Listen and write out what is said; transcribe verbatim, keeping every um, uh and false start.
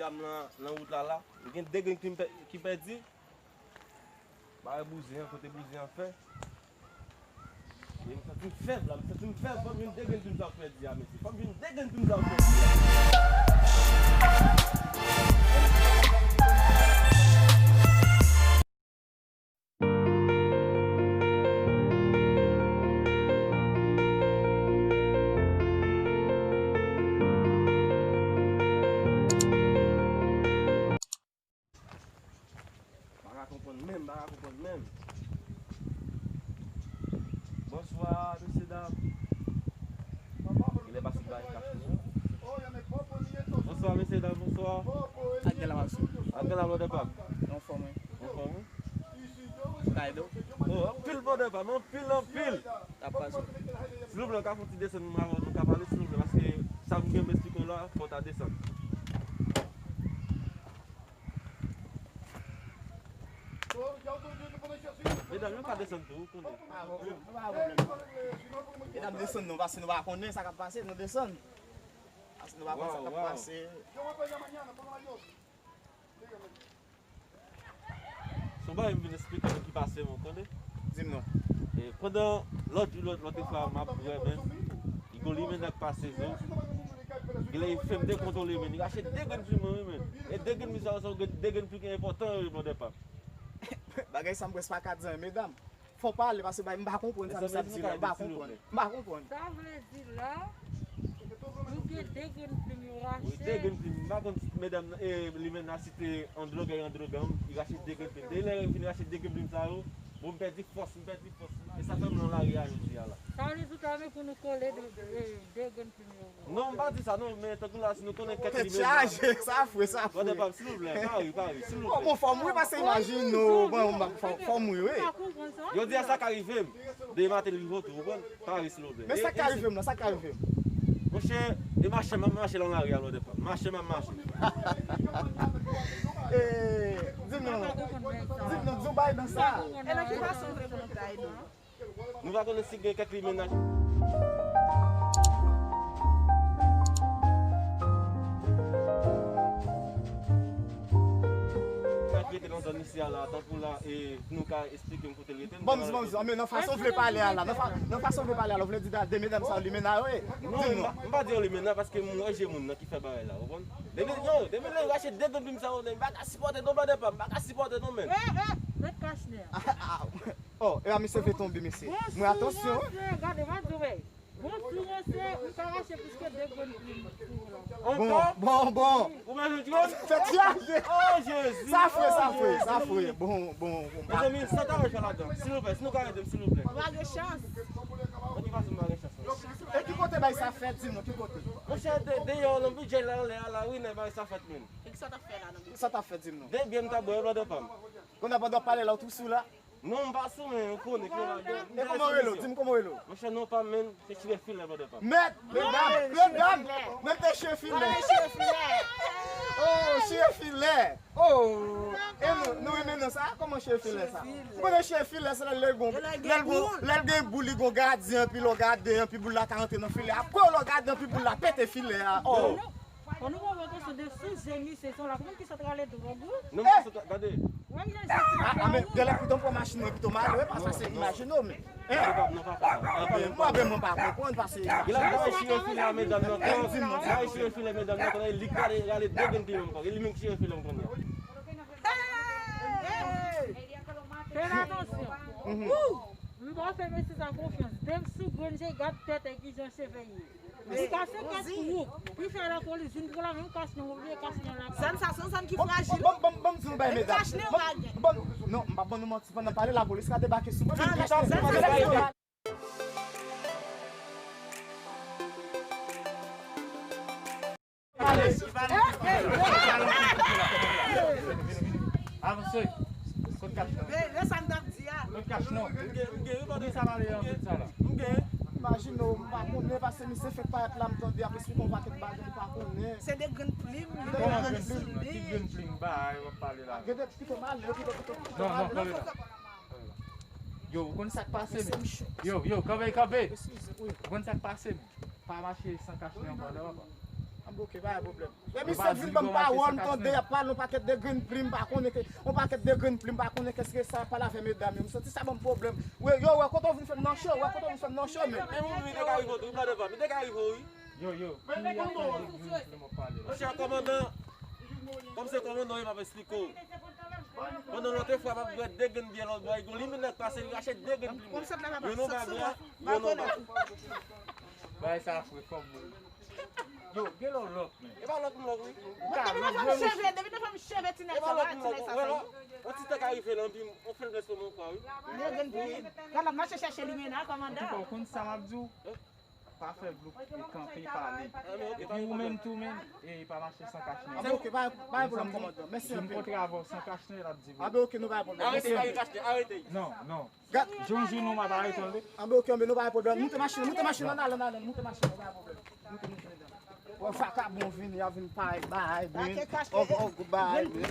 M nan, nan wout la la. Gen de grenn ki m pè-, ki pèdi. Bagay bouzen an, kote bouzen an fè. E m santi m fèb la, m santi m fèb, fò m jwenn de grenn pou m sa pèdi a, mesye. Fò m jwenn de grenn pou m sa pèdi a. Pa ka konprann menm, pa ka konprann menm. Bonswa, mesye dam. Genlè pase bay kach nou. Bonswa, mesye dam, bonswa. Ak gen la, m ap sou. Ak gen la, blòdè pa m. Anfòm, wi. Anfòm, wi. Kay do. Oh, anpil blòdè pa m, anpil, anpil. Ap pase. Silvouplè, ou ka fè yon ti desann, nou ka pale, silvouplè, paske sa m gen pou m esplike w la, fò w ta desann. Medam yo ka desann tou, ou konnen. Medam desann non, paske nou pa konnen sa k ap pase, nou desann. Paske nou pa konn sa k ap pase. Se yon bagay m vin esplike nou ki pase m, ou konnen. Di m non. E, pandan lòt jou, lòt, lòt fwa, m ap wè, men, li gon limena k pase zo. Genlè li fè m dekontwole, men, li rache de grenn plim mwen, wi, men. E de grenn plim sa yo, se de grenn plim ki enpòtan yo, wi, blòdè pa m. Bagay sa m prèske pa ka di anyen, medam. Fò pale, paske bay, m pa konprann sa misye ap di la, m pa konprann. M pa konprann. Sa vle di la, nou gen de grenn plim yo rache. Wi, de grenn plim. M pa konn si medam nan, e, limena si te yon dlogè, yon dlogè, li rache de grenn plim. Depi lè yo fin rache de grenn plim sa yo, bon, m pèdi fòs, m pèdi fòs. E sa fè m nan lari a jodi a la. Sa vle di ou ta renmen pou nou kole de, de, de grenn plim yo? Non, m pa di sa non, men tankou la, si nou konnen kèk limena. Tèt chaje, sa fre, sa fre. Blòdè pa m, silvouplè, pa ri, pa ri, silvouplè. Bon, bon, fò m ri, paske imajine w, bon, fò, fò m ri, wi. Jodi a sa ka rive m. Demen maten li rive w tou, ou konprann? Pa ri, silvouplè. Men sa ka rive m nan, sa ka rive m. Monchè, e mache, m ap mache nan lari a, blòdè pa m. Mache, m ap mache. E, di m non. Di m non, di w bay nan sa. E nan ki fason w vle pou nou bay non? Nou pa konnen si gen kèk limena k rete nan zòn isi a la, tankou la, e nou ka esplike m kote l rete. Bon, bon, bon, men nan fason w vle pale a la, nan fa-, nan fason w vle pale a la, ou vle di de medam sa yo limena yo ye? Non, m pa, m pa di yo limena paske m wè je moun nan ki fè bagay la, ou konprann? Depi, yo, depi lè yo rache de grenn plim sa yo, men m pa ka sipòte non, blòdè pa m, m pa ka sipòte non, men. Eh, eh, met kach nè. Oh, e a misye vle tonbe, mesye. Mwen, atansyon. Bon, sou ranse, gade, m ap di w, ey. Bon, sou ranse, ou ka rache plis ke de grenn plim sou ou la. Bon, bon, bon. Ou mèt jwenn. Tèt chaje. Oh, Jezi. Sa fre, sa fre, sa fre. Bon, bon, bon. Mezanmi, sa ta wè fè ladan. Silvouplè, si nou ka ede m, silvouplè. Ou pa gen chans. Nan ki fason m pa gen chans la? E ki kote bay sa fèt, di m non, ki kote? Monchè, de-, deyò, nan bidjè la, anlè a la, wi, nèg bay sa fèt, menm. E ki sa t ap fè la, nan bidjè? Sa t ap fèt, di m non. De byè m t ap bwè, blòdè pa m. Kounye a pandan w ap pale la, ou tou sou la? Non, m pa sou, men ou konnen ki bagay. E kòman w rele w? Di m kòman w rele w? Monchè, non pa m, men se Chire Filè, blòdè pa m. Mèt, medam, medam, mèt te Chire Filè. Oh, Chire Filè. Oh, e nou, nou renmen non sa, kòman Chire Filè sa? Ou konnen Chire Filè, se lè l gon, lè l gon, lè l gen boul, li gon gadyen, epi lè w gade, epi boul la ka rantre nan filè a. Kò lè w gade, epi boul la pete filè a. Oh. Bon, nou pran prekosyon de sou je misye, se yon la, kòman ki sa t rale dwòg, wi? Non, men sa t, gade. Wè, li nan je ti bagay. A, men, genlè koutan pran machin mwen pito m ale, wi, paske se imajine w, men. Hein? Non, pa, non, pa fè sa. A, men, mwen, mwen pa konprann, paske genlè bagay Chire Filè a medam nan kò. Bagay Chire Filè medam nan kò, li rale, rale de grenn plim ankò. E li menm ki Chire Filè m konnen. Hey! Fè atansyon. Wou! M pa fè mesye sa konfyans. Dev sou grenn je, gad tèt e kijan cheve ye. Li kase kat twou. Li fè lapolis vin pran l, menm kach nè, ou bliye kach nè lakay. Zòn sa se yon zòn ki frajil. Bon, bon, bon, bon, di nou bay medam. Kach nè pa gen. Bon, non, m pa ban nou manti, pandan pale lapolis ka debake sou mwen. Avanse. Kot kach nan? Men, men sa m t ap di a. Kot kach nan? M gen, m gen, wi, blòdè. Poukisa pale anpil sa la? M gen. Imajine w, m pa konnen, paske misye fèk parèt la, m tande ap esplike yon pakèt bagay m pa konnen. Se de grenn plim, de grenn plim sou li. Ki grenn plim bagay w ap pale la? Gade, kite m ale, kite, kite, kite m ale. Non, non, kole la. Yo, ou konn sa k pase, men? Yo, yo, kanpe, kanpe. Ou konn sa k pase, men? Pa mache san kach nè ankò, non, papa. Anben, oke, pa gen pwoblèm. Epi misye vin ban m pawòl, m tande y ap pale yon pakèt de grenn plim, m pa konnen ke, yon pakèt de grenn plim, m pa konnen kèske sa ap pale avè medam yo. M santi sa ban m pwoblèm. Yo, wè, kote w vin fè m nan cho, wè, kote w vin fè m nan cho, men. Men ou, li te ka rive w tou, wi, bladan pa m, li te ka rive w, wi. Yo, yo, ki afè de grenn plim w ap pale la? Monchè, kòmandan, kòm se kòmandan, wi, m ap esplike w. Pandan lòt fwa, m ap bwè de grenn byè lòt bò, e gon limit nèg pase, li rache de grenn plim. Youn anba bra, youn anba. Bagay sa fre kòm mwen. Yo, gen lò lòk, men. E pa lòk m lòk, wi. Bon, depi nan fè m cheve, depi nan fè m cheve ti nèg sa, ti nèg sa, sa. On ti tan ka rive lan, pi on feblès pou mwen kwa, wi. Gad l ap mache chèche limena, kòmandan. Antouka, ou konn sa m ap di w? Pa fè gloup e kanpe pale. Epi ou menm tou, men, e pa mache san kach nèt. Anben, oke, pa, pa gen pwoblèm, kòmandan. Mèsi anpil. Vin kontre avè w san kach nèt, l ap di w. Anben, oke, nou pa gen pwoblèm. Arete, pa gen kach nèt, arete. Non, non. Gad. Yon jou non, m ap arete w, wi. Anben, oke, anben, nou pa gen pwoblèm. Moute machin, moute machin, ann ale, ann ale, moute machin, nou pa gen pwoblèm. Moute machin, medam. Wè, vakabon vini, y ap vin pale, bay, bay, bay, bay.